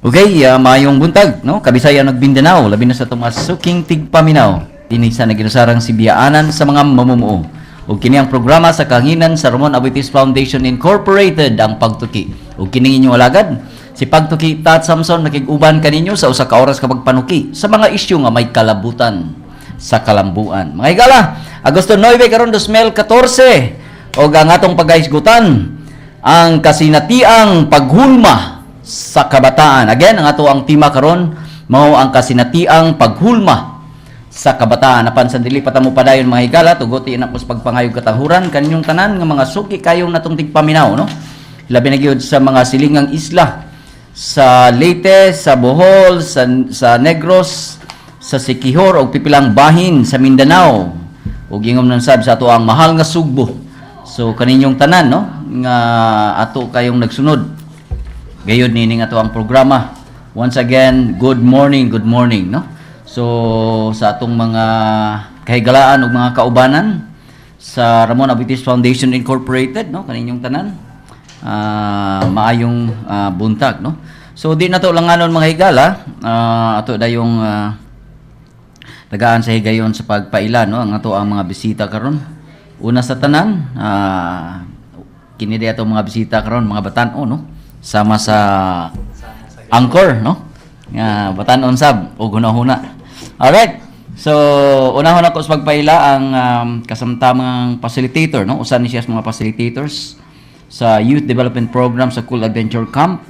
Okay, maayong buntag, no? Kabisaya ug Mindanao, labi na sa atong mga suking tigpaminaw. Dinhi sa naginusarang sibiyaanan sa mga mamumuo. Ug kini ang programa sa kahanginan sa Ramon Aboitiz Foundation Incorporated, ang Pagtuki. Ug kining inyong alagad, si Pagtuki Tat Samson, nakig-uban kaninyo sa usa ka oras ka pagpanuki sa mga isyu nga may kalabutan sa kalambuan. Mga higala, Agosto 9 karon 2014 ug ang atong pagahisgutan, ang kasinatiang paghulma sa kabataan. Again, ang ato ang tema karon mao ang kasinatiang paghulma sa kabataan. Apan sa dili pa ta mo padayon, mga higala, tuguti na ko sa pagpangayog katanghuran kaninyong tanan nga mga suki kayong natong tigpaminaw, no? Labi na gyud sa mga silingang isla sa Leyte, sa Bohol, sa Negros, sa Siquijor ug pipilang bahin sa Mindanao. Ug ingom nang sab sa ato ang mahal nga Sugbo. So kaninyong tanan, no, nga ato kayong nagsunod gayud nining ato ang programa. Once again, good morning, good morning, no? So sa atong mga kahigalaan ug mga kaubanan sa Ramon Aboitiz Foundation Incorporated, no, kaninyong tanan, maayong buntag, no? So di na to langanon, mga higala, ato dayong tagaan sa higayon sa pagpaila, no, ang ato ang mga bisita karon. Una sa tanan, kini di ato mga bisita karon mga batan-o, no? Sama sa anchor, no? Nga batan-on sab ug hunahuna. Alright. So, unahon ako sa pagpaila ang kasamtamang facilitator, no? Usa ni siya sa mga facilitators sa Youth Development Program sa Cool Adventure Camp,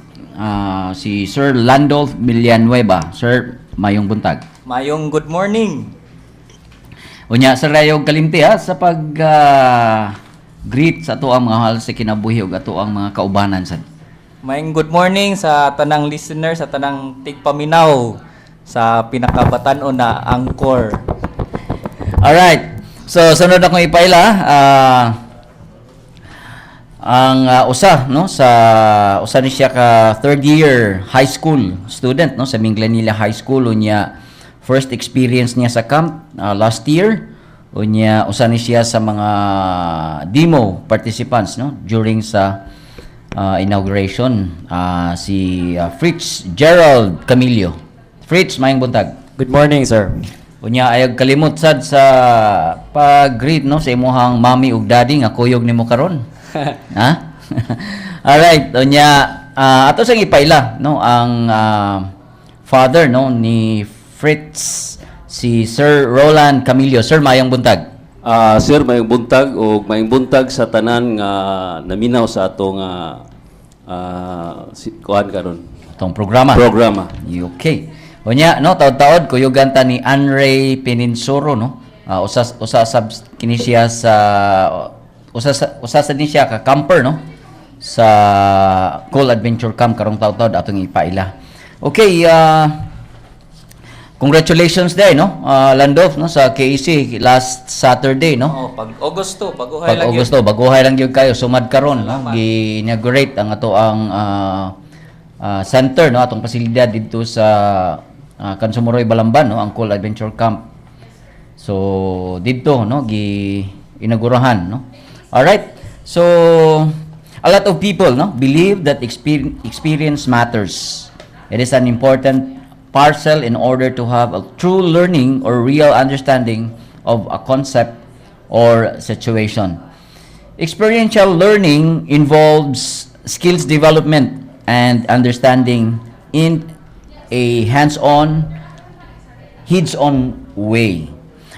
si Sir Landolf Villanueva. Sir, mayong buntag. Mayong good morning. Unya, Sir, ayog kalimti ha sa pag greet sa ato ang mga mahal sa kinabuhi ug ato ang mga kaubanan sad. Mayong good morning sa tanang listener, sa tanang tigpaminaw, sa pinakabatan-on na anchor. Alright. So sunod akong ipaila ang usa, no, sa usa ni siya ka third year high school student, no, sa Minglanilla High School. Unya first experience niya sa camp last year. Unya usa ni siya sa mga demo participants, no, during sa inauguration, si Fritz Gerald Camillo. Fritz, maayong buntag. Good morning, sir. Unya ayag kalimot sad sa pag-greet, no, sa imuhang mami ug daddy nga kuyog nimo karon. Ha? Alright, unya ato sang ipaila, no, ang father, no, ni Fritz, si Sir Roland Camillo. Sir, maayong buntag. Sir, mayong buntag o mayong buntag sa tanan nga naminaw sa atong kuan karon. Atong programa. Programa. Okay. Unya, no, taod-taod kuyugan ta ni Andre Peninsoro, no. Usa usa sab kini siya sa usa sa ni siya ka camper, no, sa Cool Adventure Camp karong taod-taod atong ipaila. Okay, congratulations day, no? Landolf, no, sa KEC last Saturday, no? Oh, pag Agosto, baguhay Pag lang yun. Agosto, baguhay lang gyud kayo sumad karon, no? Gi-inaugurate ang ato ang center, no, atong pasilidad didto sa Cansomoroy, Balamban, no, ang Cool Adventure Camp. So didto, no, gi inaugurahan, no. Alright. So a lot of people, no, believe that experience matters. It is an important parcel in order to have a true learning or real understanding of a concept or situation. Experiential learning involves skills development and understanding in a hands-on, heads-on way.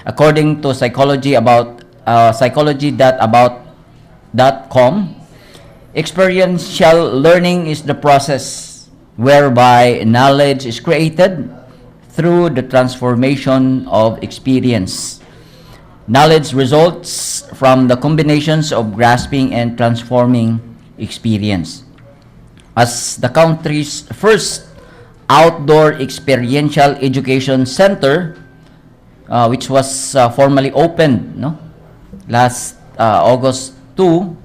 According to psychology about psychology.about.com, experiential learning is the process whereby knowledge is created through the transformation of experience. Knowledge results from the combinations of grasping and transforming experience. As the country's first outdoor experiential education center, which was formally opened, no, last August 2,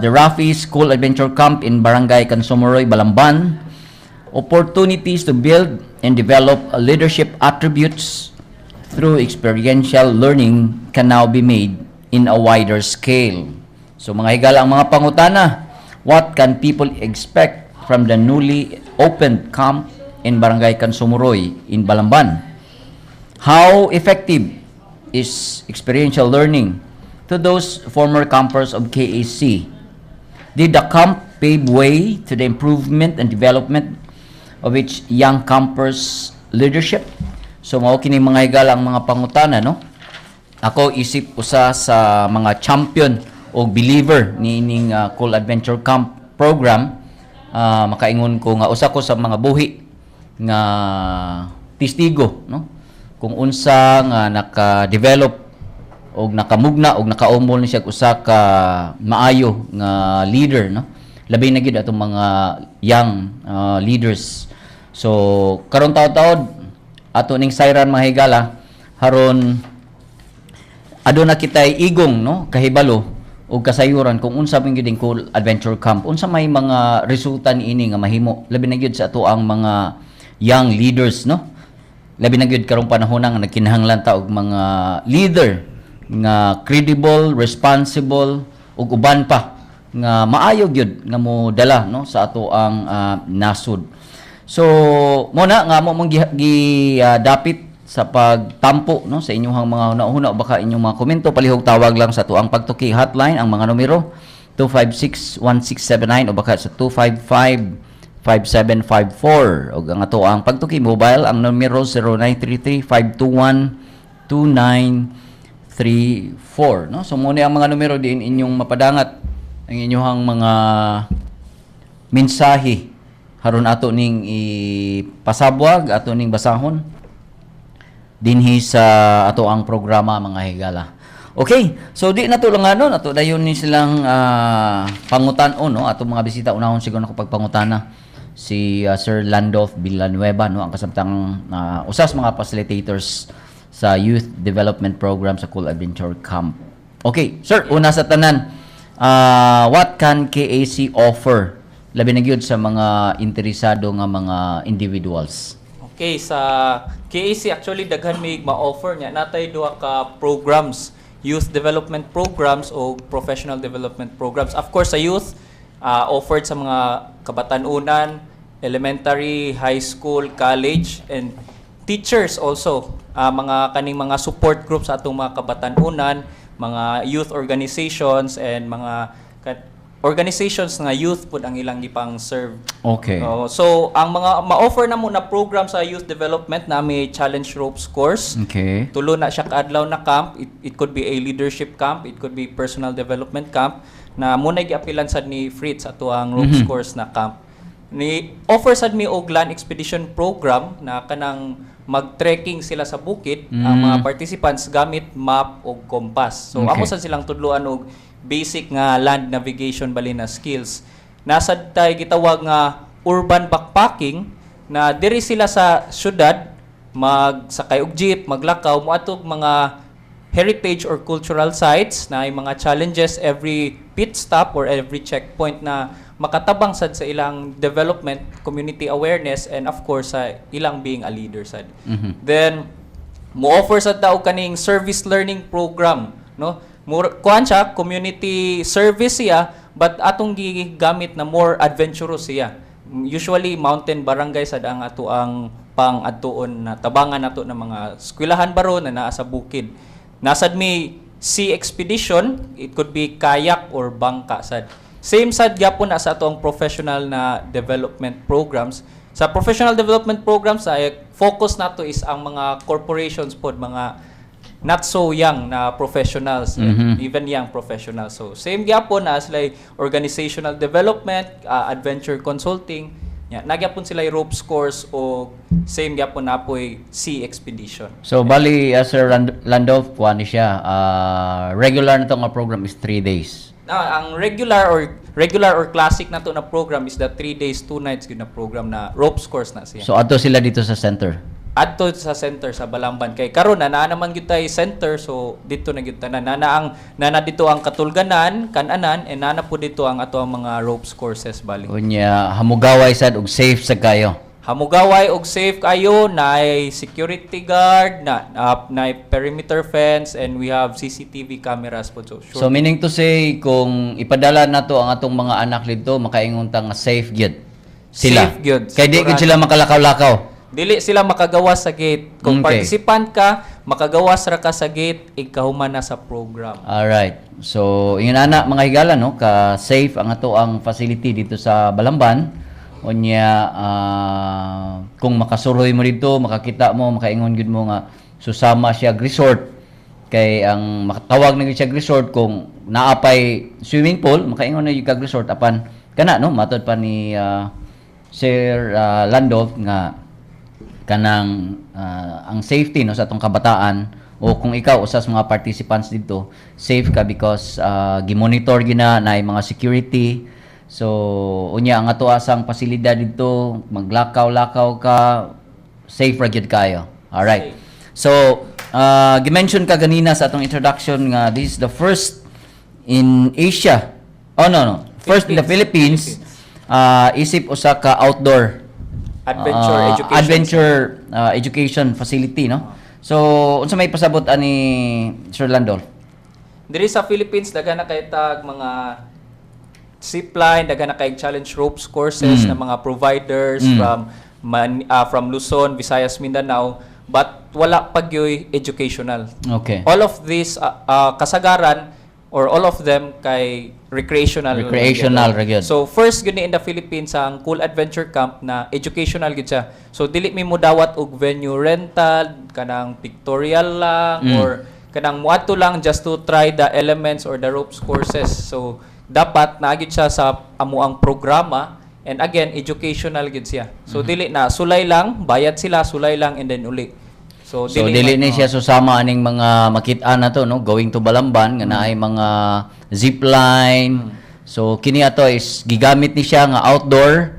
the Rafi's Cool Adventure Camp in Barangay Cansomoroy, Balamban, opportunities to build and develop leadership attributes through experiential learning can now be made in a wider scale. So mga higala, ang mga pangutana, what can people expect from the newly opened camp in Barangay Cansumuroy in Balamban? How effective is experiential learning to those former campers of KAC? Did the camp pave way to the improvement and development of each young campers' leadership? So mao kini, mga higala, ang mga pangutana, no? Ako isip usa sa mga champion o believer niining Cool Adventure Camp program, makaingon ko nga usa ko sa mga buhi nga testigo, no, kung unsa nga naka-develop og nakamugna og nakaumol ni siya og usa ka maayo nga leader, no, labi na gyud atong mga young leaders. So karon taod-taod ato ning sayran, mga higala, haron aduna kitay igong, no, kahibalo og kasayuran kung unsa man gyud ang Cool Adventure Camp, unsa may mga resulta niini nga mahimo, labi na gyud sa ato ang mga young leaders, no, labi na gyud karong panahon nga nagkinahanglan ta og mga leader nga credible, responsible ug uban pa nga maayo gyud nga mo dala, no, sa ato ang nasod. So mo na nga mo mong gi dapit sa pagtampo, no, sa inyong mga hunahuna o baka inyong mga komento. Palihog tawag lang sa atuang Pagtuki hotline, ang mga numero 256-1679 o baka sa 255-5754, ug ang atoang Pagtuki mobile, ang numero 0933-521-2934, no? So mo ni ang mga numero diin inyong mapadangat ang inyong mga mensahe haron ato ning ipasabwag, ato ning basahon dinhi sa ato ang programa, mga higala. Okay, so di na to lang ano, ato dayon ni silang pangutan-on, no, ato mga bisita. Unahon siguro nako pagpangutana si Sir Landolf Villanueva, no, ang kasamtang usas mga facilitators sa Youth Development Program sa Cool Adventure Camp. Okay, sir, una sa tanan, what can KAC offer labi na gyud sa mga interesado nga mga individuals? Okay, sa KAC actually daghan may ma-offer niya. Natay duha ka programs, youth development programs o professional development programs. Of course, sa youth, offered sa mga kabatanunan, elementary, high school, college, and teachers also. Mga kaning mga support groups sa atong mga kabatanunan, mga youth organizations and mga organizations nga youth pud ang ilang gipang serve. Oo. So, ang mga ma-offer na mo na program sa youth development na may challenge ropes course. Tulo na siya kaadlaw na camp. It could be a leadership camp, it could be personal development camp na muna giapilan sad ni Fritz ato ang ropes course na camp. Ni offer sad mi og land expedition program na kanang mag-trekking sila sa bukid ang mga participants gamit map og compass. So amo sad silang tudloan og basic nga land navigation bali na skills. Nasad tay gitawag nga urban backpacking na diri sila sa syudad magsakay og jeep, maglakaw moadtog mga heritage or cultural sites na ay mga challenges every pit stop or every checkpoint na makatabang sad sa ilang development, community awareness, and of course sa ilang being a leader sad. Then mo-offer sad ta og kaning service learning program, no? Mura kuan siya, community service siya, but atong gigamit na more adventurous siya. Usually mountain barangay sad ang ato ang pang adtuon na tabangan nato ng mga eskwelahan baro na naa sa bukid. Nasad mi sea expedition, it could be kayak or bangka sad. Same sad gyapon na sa atong professional na development programs. Sa professional development programs ay focus nato is ang mga corporations pod, mga not so young na professionals, even young professionals. So same gyapon na sila organizational development, adventure consulting. Ya, nagyapon sila ropes course o same gyapon na po'y sea expedition. So bali, Sir Landolf, kuan ni siya, regular na to nga program is 3 days. Ah, ang regular or classic na to na program is the 3 days 2 nights gyud na program na ropes course na siya. So adto sila dito sa center. Adto sa center sa Balamban kay karon na naa naman gyud tay center, so dito na gyud tanan nana ang nana dito ang katulganan, kananan, and nana po dito ang ato ang mga ropes courses bali. Unya hamugaway sad ug safe sa kayo. Hamugaway og safe kayo, naay security guard na naay perimeter fence, and we have CCTV cameras po, so sure. So meaning to say, kung ipadala nato ang atong mga anak dito, makaingon ta nga safe gyud. Sila. Safe gyud. Kay di gyud Sigurado. sila makalakaw-lakaw. Dili sila makagawas sa gate. Kung participant ka, makagawas ra ka sa gate igkahuman na sa program. Alright. So, ingon ana, mga higala, no, ka safe ang ato ang facility dito sa Balamban. Unya, kung makasuroy mo dito, makakita mo, makaingon gyud mo nga susama siya og resort. Kay ang makatawag na gyud siya og resort kung naa pay swimming pool, makaingon na gyud kag resort, apan kana, no, matod pa ni Sir Landolf nga kanang ang safety, no, sa atong kabataan o kung ikaw usa sa mga participants dito, safe ka because gimonitor gina na mga security. So unya, ang ato asang pasilidad dito, maglakaw-lakaw ka, safe ra gyud kayo. Alright, so gimension ka ganina sa atong introduction nga this is the first in Asia, oh no, first in the Philippines, isip usa ka outdoor adventure education. Adventure education facility, no? So unsa may pasabot ani, Sir Landolf? Diri sa Philippines, daghan na kay tag mga zipline, daghan na kay challenge ropes courses na mga providers from Luzon, Visayas, Mindanao, but wala pa gyoy educational. All of these kasagaran or all of them kay recreational. Recreational ra gyud. So first gyud ni in the Philippines ang Cool Adventure Camp na educational gyud siya. So dili mi modawat og venue rental, kanang pictorial lang or kanang muadto lang just to try the elements or the ropes courses. So dapat naa gyud siya sa amuang programa and again, educational gyud siya. So dili na sulay lang, bayad sila, sulay lang and then uli. So, So dili ni man- siya susama aning mga makit-an na to, no, going to Balamban nga naay mga zipline. So kini ato is gigamit ni siya nga outdoor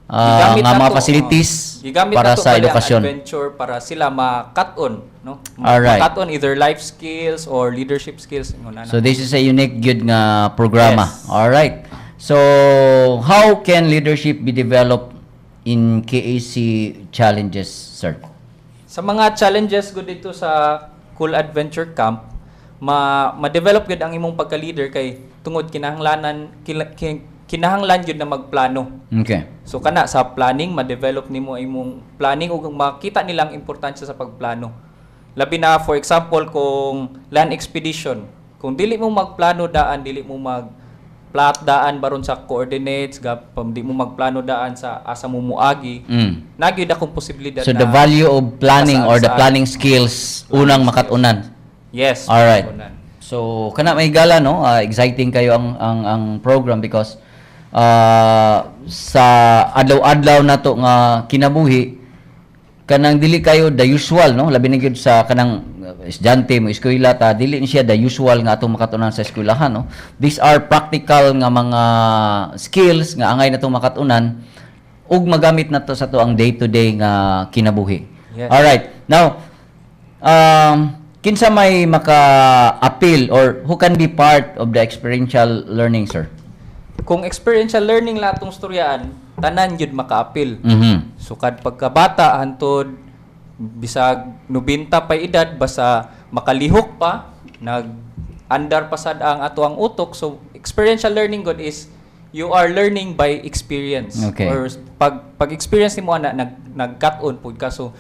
Gigamit nga na mga to, facilities oh. Gigamit para na to sa bali ang edukasyon. Adventure para sila makat-on, no? Makat-on either life skills or leadership skills, ingon ana. So this is a unique gyud nga programa. Yes. All right. So how can leadership be developed in KAC challenges, sir? Sa mga challenges gud dito sa Cool Adventure Camp, ma ma-develop gud ang imong pagka-leader kay tungod kinahanglan gyud na magplano. So kana sa planning, ma-develop nimo imong planning ug makita nilang importansya sa pagplano. Labi na, for example, kung land expedition, kung dili mo magplano daan, dili mo mag plot daan baron sa coordinates, di mo magplano daan sa asa mo muagi, naa gyud akong posibilidad So the na value of planning or the Saan-saan. Planning skills unang makatunan. Yes. Alright. Matunan. So kana may gala, no, exciting kayo ang program because sa adlaw-adlaw nato nga kinabuhi, kanang dili kayo the usual, no, labi na gyud sa kanang estudyante mo eskwela ta, dili ni siya the usual nga atong makatunan sa eskwelahan, no? These are practical nga mga skills nga angay natong makatunan ug magamit nato sa ato ang day to day nga kinabuhi. Alright, now kinsa may maka-appeal or who can be part of the experiential learning, sir? Kung experiential learning lang atong storyaan, tanan gyud maka-appeal. Sukad pagkabata hantod bisag 90 pa edad, basta makalihok pa, nag andar pa sad ang ato ang utok. So experiential learning god is you are learning by experience or pag experience nimo ana, nagkat-on pud ka. So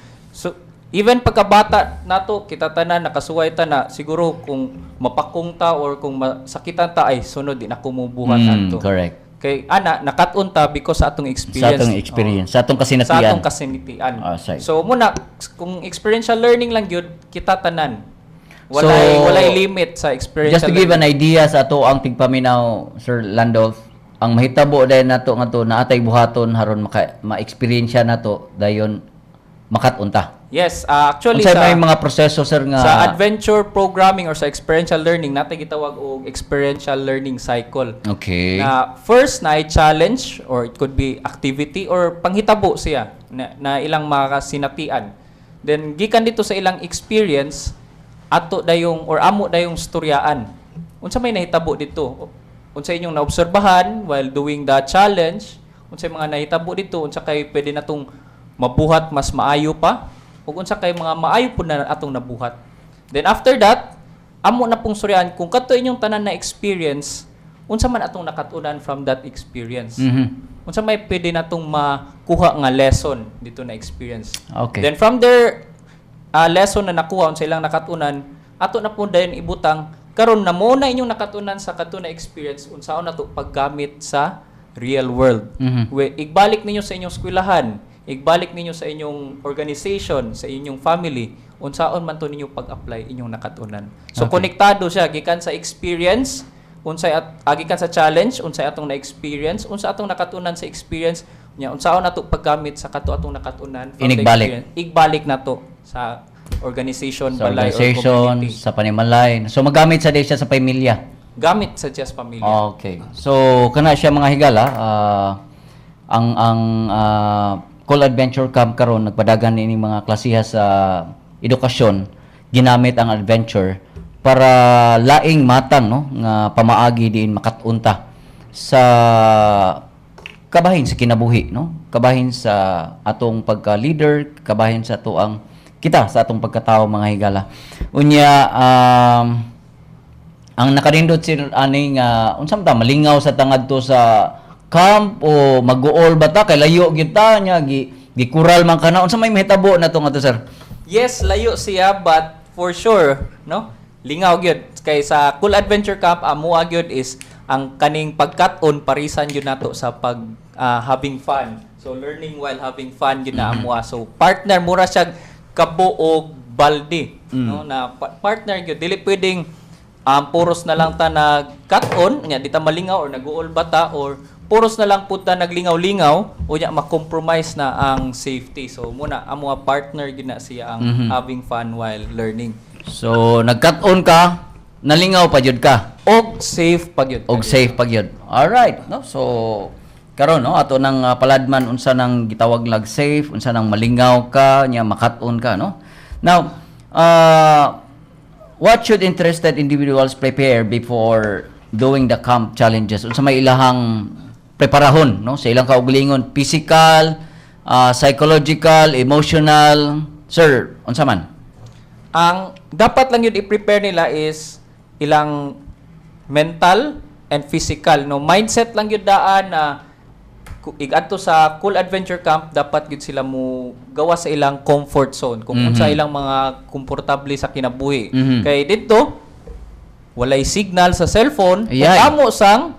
even pagkabata nato, kita tanan nakasuway ta na siguro kung mapakong ta or kung masakitan ta, ay, sunod di na ko mubuhat ato. Kay ana nakat-on ta because sa atong experience. Sa atong experience, sa atong Sa kasinatian. atong kasinatian. Say. So muna kung experiential learning lang gyud, kita tanan. Walay So, walay limit sa experiential just to give an learning. Idea sa ato ang tigpaminaw, Sir Landolf, ang mahitabo dayon nato nga to naatay buhaton haron maka ma-experience nato, dayon makat-on ta. Yes, actually Unsay sa may mga proseso, sir, nga sa adventure programming or sa experiential learning natin gitawag og experiential learning cycle. Na first na challenge or it could be activity or panghitabo siya na ilang makasinatian. Then gikan dito sa ilang experience, ato dayong or amo dayong storyaan. Unsa may nahitabo dito? Unsa inyong naobserbahan while doing the challenge? Unsa mga nahitabo dito? Unsa kay pwede natong mabuhat mas maayo pa? Ug unsa kay mga maayo pud na atong nabuhat? Then after that, amo na pong storyahan kung kadto inyong tanan na experience, unsa man atong nakatunan from that experience. Unsa may pwede natong makuha nga lesson dito na experience. Then from there, lesson na nakuha unsa ilang nakatunan, ato na po dayon ibutang karon na mo na inyong nakatunan sa kato na experience, unsaon nato paggamit sa real world. We, igbalik ninyo sa inyong eskwelahan, igbalik ninyo sa inyong organization, sa inyong family, unsaon man to ninyo pag-apply inyong nakatunan. So konektado siya gikan sa experience, unsay at gikan sa challenge, unsay atong na-experience, unsa atong nakatunan sa experience, nya unsaon nato paggamit sa kato atong nakatunan from the Inigbalik. Experience. Igbalik nato sa organization, Sa balay, or organization, community. Sa panimalay. So magamit sa siya sa pamilya. Gamit sa siya sa pamilya. Okay. So kana siya, mga higala, ang Cool Adventure Camp karon nagpadagan niini mga klasiha sa edukasyon, ginamit ang adventure para laing matang, no, nga pamaagi diin makat-unta sa kabahin sa kinabuhi, no, kabahin sa atong pagka-leader, kabahin sa atoang kita sa atong pagkatao, mga higala. Unya, ang nakanindot si ani nga unsa man ta, malingaw sa tangad to sa camp o mag-uol ba ta kay layo gyud ta nya gi gikural man kana, unsa may mahitabo na to nga to, sir? Yes, layo siya, but for sure, no? Lingaw gyud kay sa Cool Adventure Camp, amo gyud is ang kaning pagkat-on parisan gyud nato sa pag having fun. So learning while having fun gyud na amo. So partner mura siya kabo og balde, no, na partner gyud. Dili pwedeng puros na lang ta nag-kat-on nya di ta malingaw or nag-uol bata or puros na lang pud ta naglingaw-lingaw unya ma-compromise na ang safety. So muna amo partner gyud na siya ang having fun while learning. So nagkat-on ka, nalingaw pa jud ka. Og safe pa gyud. Og safe pa gyud. Alright, no? So karon, no, ato nang paladman unsa nang gitawag lag safe, unsa nang malingaw ka nya makat-on ka, no? Now, what should interested individuals prepare before doing the camp challenges? Unsa may ilahang preparahon, no, sa ilang kaugalingon, physical, psychological, emotional, sir, unsa man? Ang dapat lang yun i-prepare nila is ilang mental and physical, no? Mindset lang yun daan na igadto sa Cool Adventure Camp, dapat gyud sila mo gawa sa ilang comfort zone kung unsa ilang mga komportable sa kinabuhi. Kay didto walay signal sa cellphone. Kung amo sang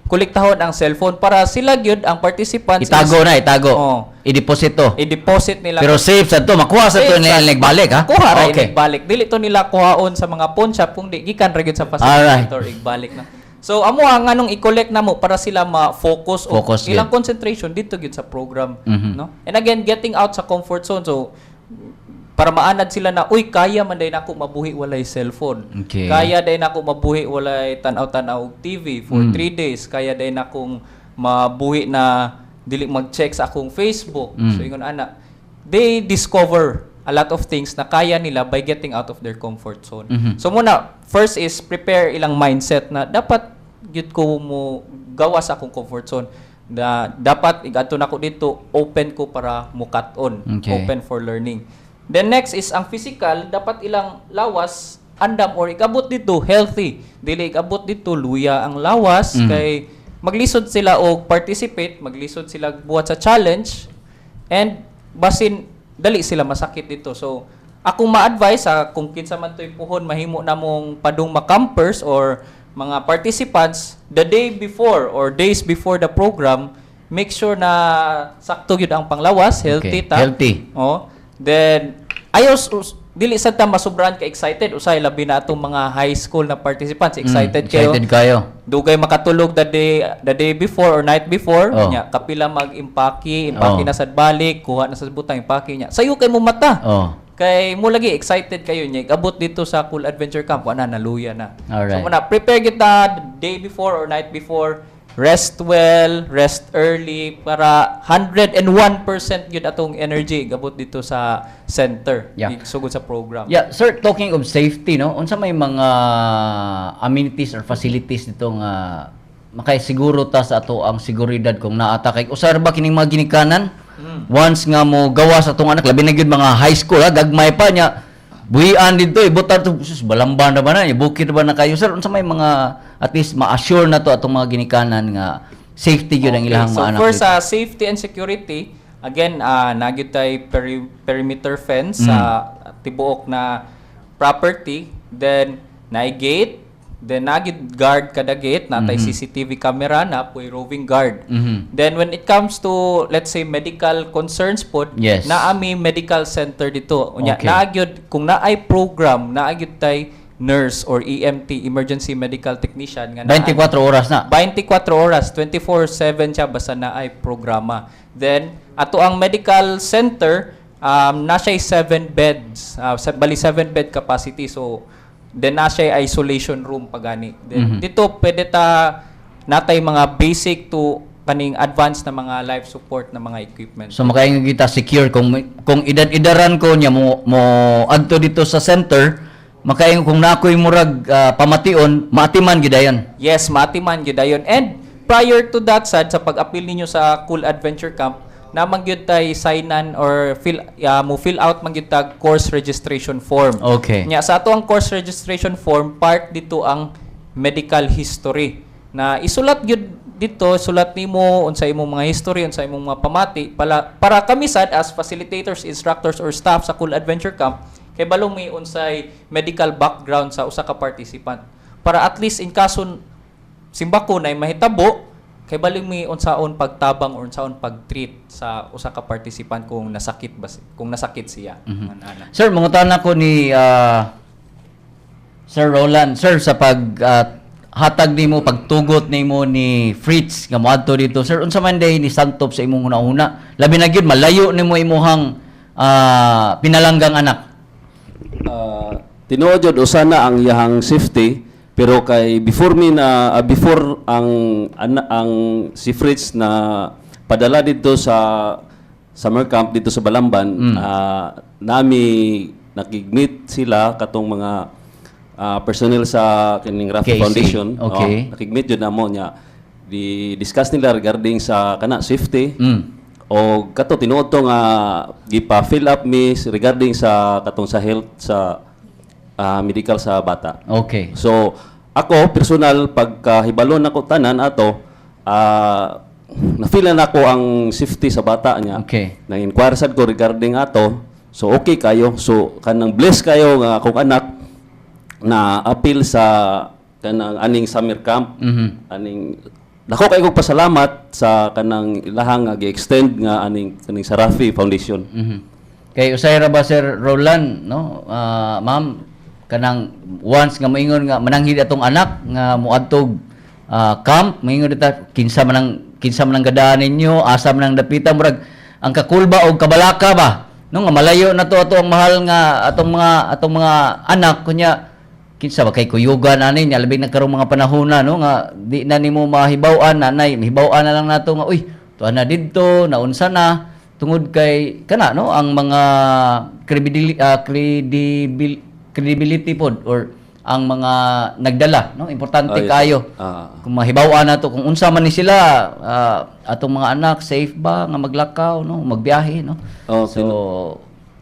kolektahon ang cellphone para sila gyud ang participants Itago is na, itago. Oh. I-deposito. I-deposit nila. Pero safe sa to, makuha sa to Safe nila nagbalik ha. Kuha ra balik. Dili to nila kuhaon sa mga pawn shop kung di gikan ra gyud sa facilitator igbalik na. So amo ang anong i-collect namo para sila ma-focus o Focus ilang gyud. Concentration dito gyud sa program, no? And again, getting out sa comfort zone, so para maanad sila na, uy, kaya man day nako mabuhi walay cellphone. Kaya day nako mabuhi walay tan-aw-tan-aw og TV for 3 days. Kaya day nakong mabuhi na dili mag-check sa akong Facebook. So ingon ana, they discover a lot of things na kaya nila by getting out of their comfort zone. So muna, first is prepare ilang mindset na dapat gyud ko mo gawa sa akong comfort zone na dapat igadto nako dito, open ko para mukat-on, open for learning. Then next is ang physical, dapat ilang lawas andam or igabot dito healthy. Dili igabot dito luya ang lawas kay maglisod sila og participate, maglisod sila buhat sa challenge and basin dali sila masakit dito. So akong ma-advise sa kung kinsa man to'y puhon mahimo namong padung ma-campers or mga participants, the day before or days before the program, make sure na sakto gyud ang panglawas, healthy ta. Healthy. Oh. Then ayaw dili sad ta masubran ka excited usay, labi na atong mga high school na participants, excited kayo. Excited kayo. Dugay makatulog the day before or night before nya kapila mag-impake, impake na sad balik, kuha na sa butang, impake niya. Sayo kay mo mata. Kay mo lagi excited kayo niya. Abot dito sa Cool Adventure Camp, wala naluya na. So muna prepare kita day before or night before, rest well, rest early para 101% gyud atong energy gabot dito sa center. Sugod sa program. Yeah, sir, talking of safety, no? Unsa may mga amenities or facilities dito nga makaisiguro ta sa ato ang seguridad kung naata kay usar ba kining mga ginikanan? Once nga mo gawa sa atong anak, labi na gyud mga high school ha, gagmay pa niya buhian dito ibutar to, sus, balamba na ba na, bukid ba na kayo, sir? Unsa may mga at least ma-assure na to atong mga ginikanan nga Safety gyud ang ilahang So mga anak for dito. sa safety and security, again, naa gyud tay perimeter fence sa tibuok na property, then naay gate, then naa gyud guard kada gate, naa tay CCTV camera, naa poy roving guard. Then when it comes to, let's say, medical concerns pod, naa mi medical center dito. Unya naa gyud, kung naay program, naa gyud tay nurse or EMT, emergency medical technician, nga naa 24 oras na. 24 oras, 24/7 siya basta naay programa. Then ato ang medical center, na siya 7 beds, bali 7 bed capacity. So then na siya isolation room pagani. Then dito pwede ta natay mga basic to kaning advanced na mga life support na mga equipment. So makaingon kita secure kung edad-edaran ko niya mo adto dito sa center, makaingon kung naa koy murag pamation, maatiman gyud dayon. Yes, maatiman gyud dayon. And prior to that sad sa pag-apil ninyo sa Cool Adventure Camp, naman gyud tay signan or fill mo fill out man gyud tag course registration form. Nya sa ato ang course registration form, part dito ang medical history na isulat gyud dito, sulat nimo unsa imong mga history, unsa imong mga pamati pala, para kami sad as facilitators, instructors or staff sa Cool Adventure Camp kay balo may unsay medical background sa usa ka participant para at least in kaso simbako na mahitabo, kay balo may unsaon pagtabang or unsaon pag-treat sa usa ka participant kung nasakit ba kung nasakit siya. Ana. Sir, mangutana ko ni Sir Roland, sir, sa pag hatag nimo, pagtugot nimo ni Fritz nga moadto dito, sir, unsa man day ni santop sa imong hunahuna? Labi na gyud malayo nimo imuhang pinalanggang anak. Tinuod jud usa na ang iyahang safety, pero kay before mi na before ang si Fritz na padala dito sa summer camp dito sa Balamban, nami nakig-meet sila katong mga personnel sa kining Rafi KC. Foundation. Oh, nakig-meet jud namo niya, di discuss nila regarding sa kana safety o kato tinuod to nga gipa-fill up mi regarding sa katong sa health, sa medical sa bata. So ako personal, pagkahibalo nako tanan ato, na-feel na nako ang safety sa bata niya. Nang-inquire sad ko regarding ato. So okay kayo. So kanang bless kayo nga akong anak na apil sa kanang aning summer camp. Aning dako kay kog pasalamat sa kanang ilahang nga gi-extend nga aning kaning sa Rafi Foundation. Kay usay ra ba, Sir Roland, no? Ah, ma'am, kanang once nga moingon nga mananghid atong anak nga moadtog camp, moingon dita kinsa man ang gadaan ninyo, asa man ang dapita, murag ang kakulba og kabalaka ba? No, nga malayo na to ato ang mahal nga atong mga anak, kunya kinsa ba kay kuyugan ani niya, labi na karong mga panahon na, no, nga di na nimo mahibaw-an, nanay mahibaw-an na lang nato nga uy, tuan na didto, naunsa na, tungod kay kana, no, ang mga credibility pod or ang mga nagdala, no, importante kayo kung mahibaw-an nato kung unsa man ni sila, atong mga anak safe ba nga maglakaw, no, magbiyahe, no? Oh, so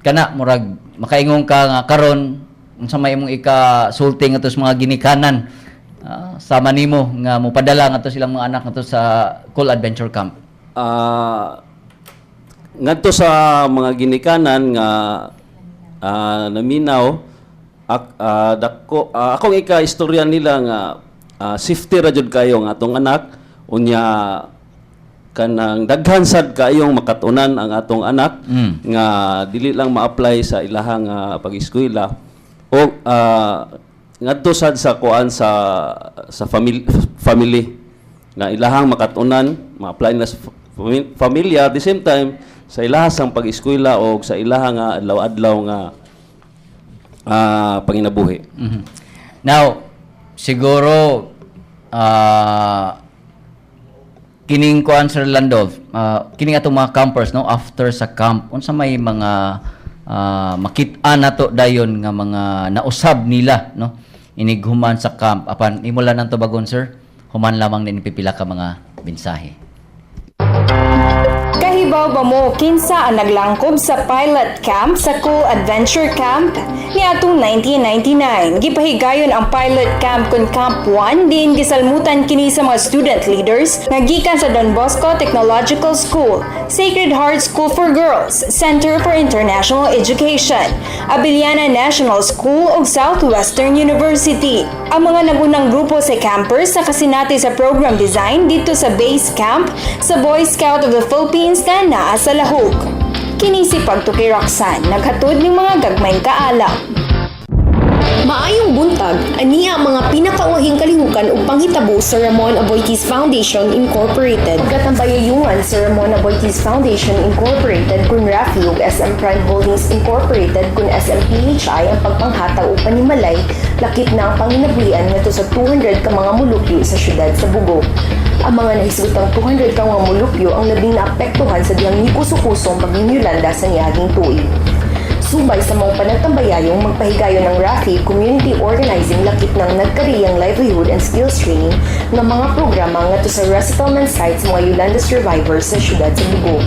kana murag makaingon ka nga karon, unsa may imong ikasulti ngadto sa mga ginikanan sama nimo nga mopadala ngadto silang mga anak ngadto sa Cool Adventure Camp? Ngadto sa mga ginikanan nga naminaw dako akong ika-istorya nila nga safety ra jud kayo nga atong anak, unya kanang daghan sad kayong makatunan ang atong anak nga dili lang ma-apply sa ilahang pag-eskwela o ngadto sad sa kuan sa family nga ilahang makatunan, ma-apply nila sa pamilya, at the same time sa ilaha sang pag-eskwela o sa ilaha nga adlaw-adlaw nga panginabuhi. Now, siguro kining kuan, Sir Landolf, kining atong mga campers, no, after sa camp, unsa may mga makit-an nato dayon nga mga nausab nila, no, inighuman sa camp? Apan imo lang ang tubagon, sir, human lamang din pipila ka mga mensahe. Kahibalo Kahibaw ba mo kinsa ang naglangkob sa pilot camp sa Cool Adventure Camp? Niadtong 1999, gipahigayon ang pilot camp kon Camp 1 din gisalmutan kini sa mga student leaders nga gikan sa Don Bosco Technological School, Sacred Heart School for Girls, Center for International Education, Abellana National School ug Southwestern University. Ang mga nagunang grupo sa campers nakasinati sa program design dito sa base camp sa Boy Scout of the Philippines na naa sa Lahug. Kini si Pagtuki Roxanne, naghatod ng mga gagmayng kaalam. Maayong buntag, ania ang mga pinakauhing kalihukan ug panghitabo sa Ramon Aboitiz Foundation Incorporated. Pagkatambayayungan sa Ramon Aboitiz Foundation Incorporated kun RAFI ug SM Prime Holdings Incorporated kun SMPHI ang pagpanghatag og panimalay lakip na ang panginabuhian ngadto sa 200 ka mga mulupyo sa syudad sa Bogo. Ang mga nahisgutang 200 ka mga mulupyo ang labing naapektuhan sa dihang nikuso-kusong bagyong Yolanda sa niaging tuig. Subay sa mga panagtambayayong magpahigayon ng RAFI Community Organizing lakip ng nagkariyang livelihood and skills training nga mga programa ngadto sa resettlement sites mga Yolanda survivors sa syudad sa Bogo.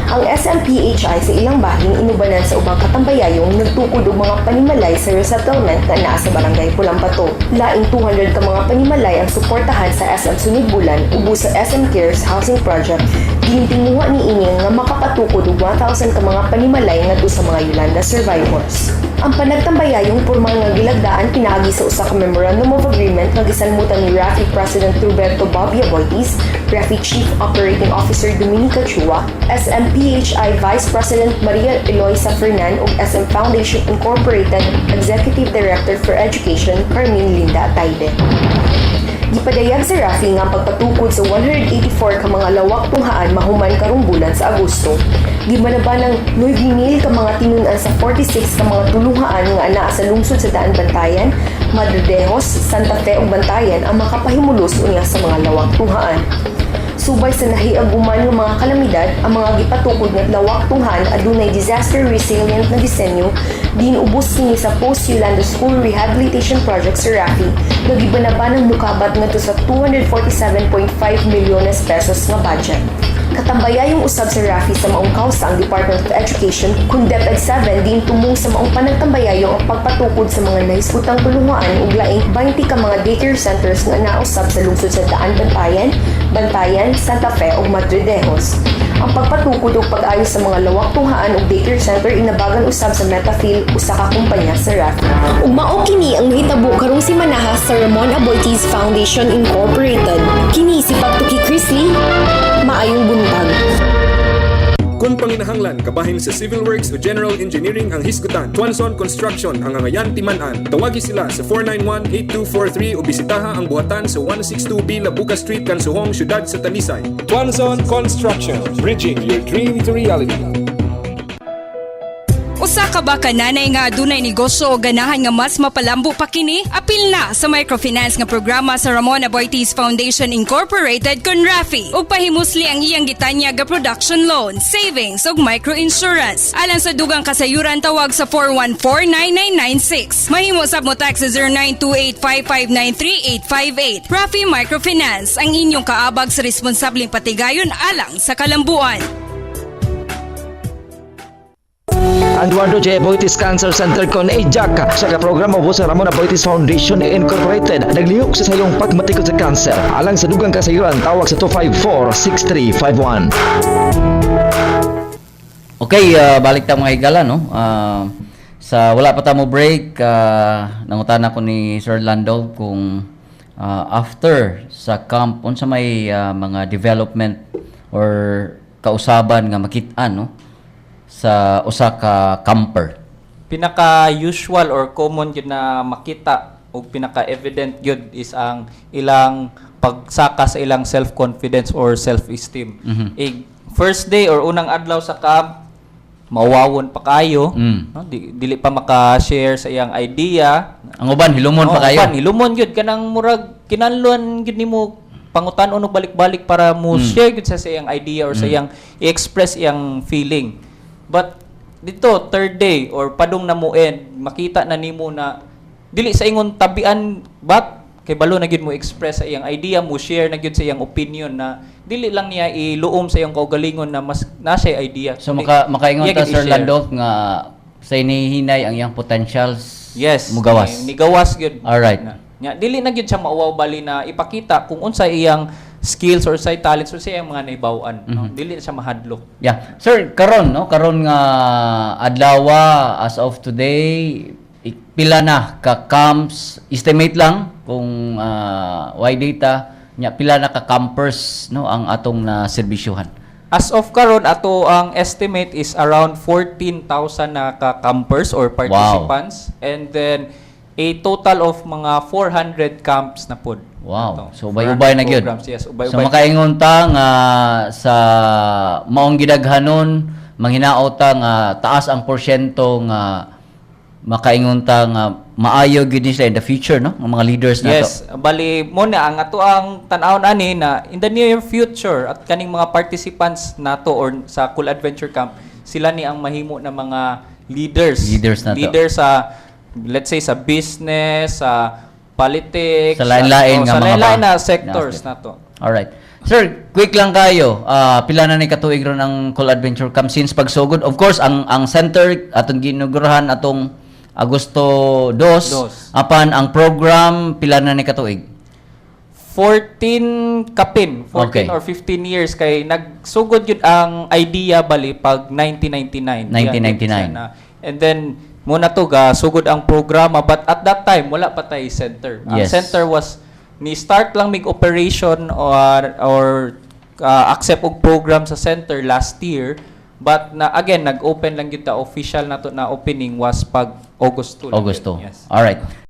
Ang SMPHI sa ilang bahin inubanan sa ubang katambayayong nagtukod og mga panimalay sa resettlement na naa sa Barangay Pulangbato. Laing 200 ka mga panimalay ang suportahan sa SM sunod bulan ubos sa SM Cares Housing Project ginintinguha ni ini nga makapatukod og 1,000 ka mga panimalay ngadto sa mga Yolanda survivors. Ang panagtambayayong pormal nga gilagdaan pinaagi sa usa ka Memorandum of Agreement nga gisalmutan ni RAFI President Roberto Bobby Aboitiz, RAFI Chief Operating Officer Dominica Chua, SMPHI Vice President Maria Eloisa Fernan ug SM Foundation Incorporated Executive Director for Education Carmen Linda Atayde. Gipadayag sa RAFI nga ang pagpatukod sa 184 ka mga lawak tunghaan mahuman karong bulan sa Agosto. Gibanaba ng 9,000 ka mga tinun-an sa 46 ka mga tuluhaan nga anaa sa lungsod sa Daan Bantayan, Madridejos, Santa Fe ug Bantayan ang makapahimulos unya sa mga lawak tunghaan. Subay sa nahiaguman ng mga kalamidad, ang mga gipatukod nga lawak tunghaan adunay disaster resilient na disenyo din ubos kini sa Post-Yolanda School Rehabilitation Project sa RAFI nga gibanaba ng mukabat ngadto sa 247.5 milyones pesos nga budget. Katambayayong usab sa RAFI sa maong kawsa ang Department of Education kun DepEd 7 din tumong sa maong panagtambayayong ang pagpatukod sa mga nahisgutang tulungan ug laing 20 ka mga daycare centers nga nausab sa lungsod sa Daan Bantayan, Bantayan, Santa Fe ug Madridejos. Ang pagpatukod ug pag-ayos sa mga lawak tunghaan ug daycare center inabagan usab sa Metafil, usa ka kumpanya sa RAFI. Ug mao kini ang nahitabo karong simanaha sa Ramon Aboitiz Foundation Incorporated. Kini si Pagtuki Chrisley, maayong buntag. Kung panginahanglan kabahin sa civil works o general engineering ang hisgutan, Tuanson Construction ang angayan timan-an. Tawagi sila sa 491-8243 o bisitaha ang buhatan sa 162B Labuca Street, Kansuhong, Siyudad sa Talisay. Tuanson Construction, bridging your dream to reality. Usa ka ba ka nanay nga adunay negosyo o ganahan nga mas mapalambo pa kini? Apil na sa microfinance nga programa sa Ramon Aboitiz Foundation Incorporated kun RAFI ug pahimusli ang iyang gitanyag nga production loan, savings ug microinsurance. Alang sa dugang kasayuran, tawag sa 414-9996. Mahimo sab mo text sa 0928-559-3858. RAFI Microfinance, ang inyong kaabag sa responsableng patigayon alang sa kalambuan. Ang Eduardo J. Aboitiz Cancer Center kon AJAC sa ka programa ubos sa Ramon Aboitiz Foundation Incorporated naglihok sa sayong pagmatikod sa cancer. Alang sa dugang kasayuran, tawag sa 254-6351. Okay, balik ta, mga higala, no? Sa wala pa ta mo break, nangutana ko ni Sir Lando kung after sa camp unsa may mga development or kausaban nga makit-an, no, sa usa ka camper. Pinaka usual or common gyud na makita o pinaka evident gyud is ang ilang pagsaka sa ilang self-confidence or self-esteem. Eh, first day or unang adlaw sa camp, mawawon pa kayo, no? Dili pa maka-share sa iyang idea. Ang uban hilumon pa Oo, kayo. uban, hilumon gyud, kanang murag kinahanglan gyud nimo pangutan-on og balik-balik para mo share gyud sa iyang idea or sa iyang i-express iyang feeling. But dito third day or padung na mo end, makita na nimo na dili sa ingon tabian but Kay balo na gyud mo express sa iyang idea, mo share na gyud sa iyang opinion na dili lang niya iluom sa iyang kaugalingon na mas na siya idea. So makaingon Iya ta, gyud Sir i-share. Landolf, nga sa inihinay ang iyang potentials Yes. mugawas. Ni gawas gyud. Alright. Na, nya, dili na gyud siya mauwaw bali na ipakita kung unsa iyang skills or say talents or sa iyang mga naibaw-an, no? Dili na siya mahadlok. Yeah. Sir, karon, no, karon nga adlaw, as of today, pila na ka camps, estimate lang kung why data nya, pila na ka campers, no, ang atong na serbisyuhan? As of karon, ato ang estimate is around 14,000 na ka-campers or participants and then a total of mga 400 camps na pod. Wow. Ato. So ubay-ubay na gyud. Programs, yes, ubay-ubay. So makaingon ta nga sa maong gidaghanon, manghinaot ta nga taas ang porsyento nga makaingon ta nga maayo gyud ni sila in the future, no, ang mga leaders nato. Yes, bali mo na ang ato ang tan-awon ani na in the near future at kaning mga participants nato or sa Cool Adventure Camp, sila ni ang mahimo na mga leaders. Leaders nato. Leaders sa, let's say, sa business, sa politics, Sa lain-lain oh, nga sa mga lain-lain na sectors na nato. Alright. Sir, quick lang kayo. Pila na ni katuig ron ang Cool Adventure Camp since pagsugod? Of course, ang center atong ginugurahan atong Agosto 2. Dos. Apan ang program, pila na ni katuig? 14 kapin, 14 or 15 years kay nagsugod yun ang idea bali pag 1999. 1999. Yan, na. And then muna to ga sugod ang programa, but at that time wala pa tay center. Ang center was ni start lang mig operation or accept og program sa center last year, but na again nag-open lang gyud ta, official na to na opening was pag August 2 lang Agosto. gyud. Yes. Alright.